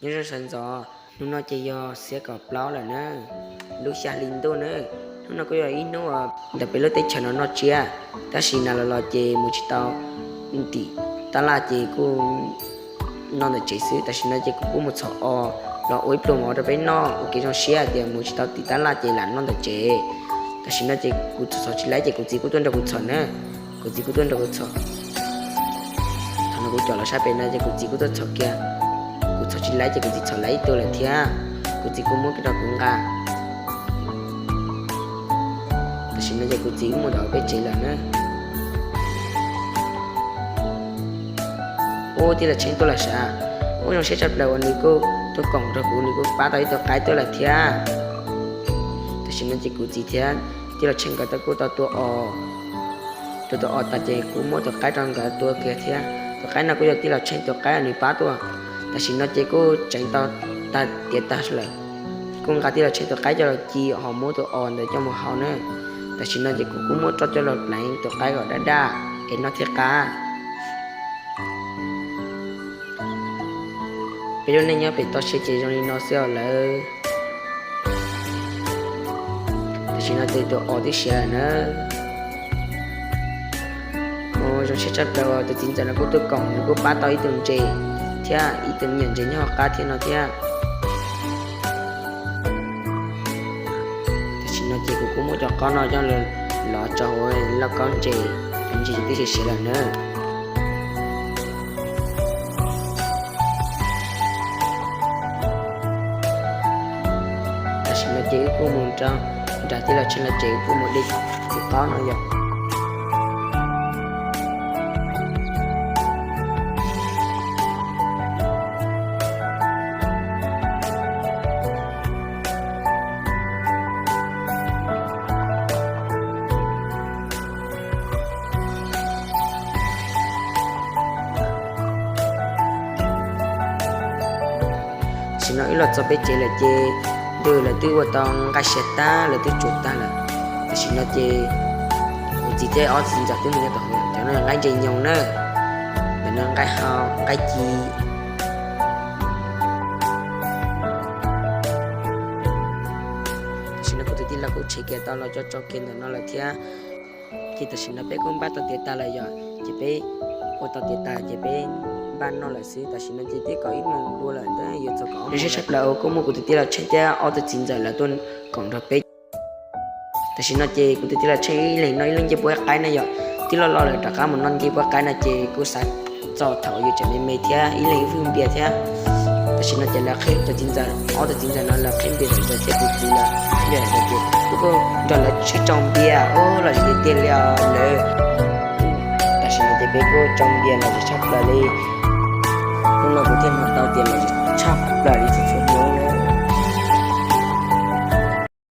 Nyob zoo sawv ntxov, hnub no ces yog xiab kaum plaub lawm na, lub xya hli ntuj na. Hnub no kuj yog ib hnub uas ntawm peb lub teb chaws no noj tsiab, tab sis nas los los ces mus tsis tau tim tab laj ces kuj noj ntawm tsev xwb. Tam sim no ces kuv kuj mus txhom os los ua ib pluag mov rau peb noj ua kev zoo siab hais tias mus tsis tau tim tab laj ces lam noj ntawm tsev. Tam sim no ces kuv txhom tsis laib ces kuv txiv kuj tuaj nrog kuv txhom na, kuv txiv kuj tuaj nrog kuv txhom. Thaum no kuv caum los sab pem no ces kuv txiv kuj tuaj txhom kiag. Kuv txhom tsis laib ces kuv txiv txhom laib ib tug lawm thiab, kuv txiv kuj muab kiag rau kuv nqa. Tam sim no ces kuv txiv wb mus ntawm peb tsev lawm na. Ub, tij laug Tsheej tuaj lawm sav. Ub, zoo siab tshaj plaws uas nws kuj tuaj koom rau kuv, nws kuj pab tau ib tug qaib tuaj lawm thiab. Tam sim no ces kuv txiv thiab tij laug Tsheej nkawd kuj tau tua os. Tua tus os tas ces kuj muab tus qaib rau nkawd tua kiag thiab. Tus qaib no kuj yog tij laug Tsheej tus qaib nws pab tuaj. Tam sim no ces kuj tseev tau tag tiav tag lawm. Kuj nqa tij laug Tsheej tus qaib coj los ci ho muab tus os ntawd coj mus hau na. Tam sim no ces kuv kuj muab roj coj los pleev tus qaib kom daj daj es noj thiaj qab. Peb lub neej nyob pem toj siab ces zoo li no xwb os lawv. Tam sim no ces tus os twb siav lawm na. Ua zoo siab tshaj plaws uas tus txiv ntxawm no kuj tuaj koom, nws kuj pab tau ib tug ntses thiab ib tug me nyuam ntses nyob hauv qab thiab no thiab. Tam sim no ces kuv kuj muab cov qaub no coj los tso hauv lauj kaub ntses, cov ntses twb siav siav lawm na. Tam sim no ces wb kuj mus rau nram tij laug Tsheej lawv tsev, wb kuj mus de cov qaub no yom. Tam sim no wb los txog peb tsev lawm ces ntuj lawv twb ua tau nqaij siav tag, lawv twb tsuav tag lawm. Tam sim no ces kuv txiv thiab ob txiv ntxawm twb mus nyob tom hauv, cov no nqaij ntses nyoos na, ntawm no nqaij hau, nqaij ci. Tam sim no kuv tus tij laug kuj tshem kiag tau los coj tso kiag ntawm no lawm thiab. Ces tam sim no peb kuj npaj tau tiav tas lawm yom, ces peb ua tau tiav tas ces peb npaj noj lawm xwb. Tam sim no ces twb kaum ib moos dua lawm, twb yuav txog kaum ob moos lawm. Zoo siab tshaj plaws uas kuj muaj kuv tus tij laug Tsheej thiab ob tug txiv ntxawm lawv tuaj koom nrog peb. Tam sim no ces kuv tus tij laug Tsheej ib leeg noj ib lub ncej puab qaib na yom, twb loj loj lawm rov qab mus noj ncej puab qaib no ces kuj xav txog thaum yus tseem me me thiab ib leeg ib fwj npias thiab. Tam sim no ces lawv qhib, tus txiv ntxawm, ob tug txiv ntxawm no lawv qhib npias zom zaws thiab kuv txiv los qhib npias zom zaws ces kuv kuj nrog lawv sib tsau npias ub lom zem tiag tiag li os lawv. Tam sim no ces peb kuj tsau npias lom zem tshaj plaws li. Hnub no kuv thiaj hnov tau tias lom zem tshaj plaws li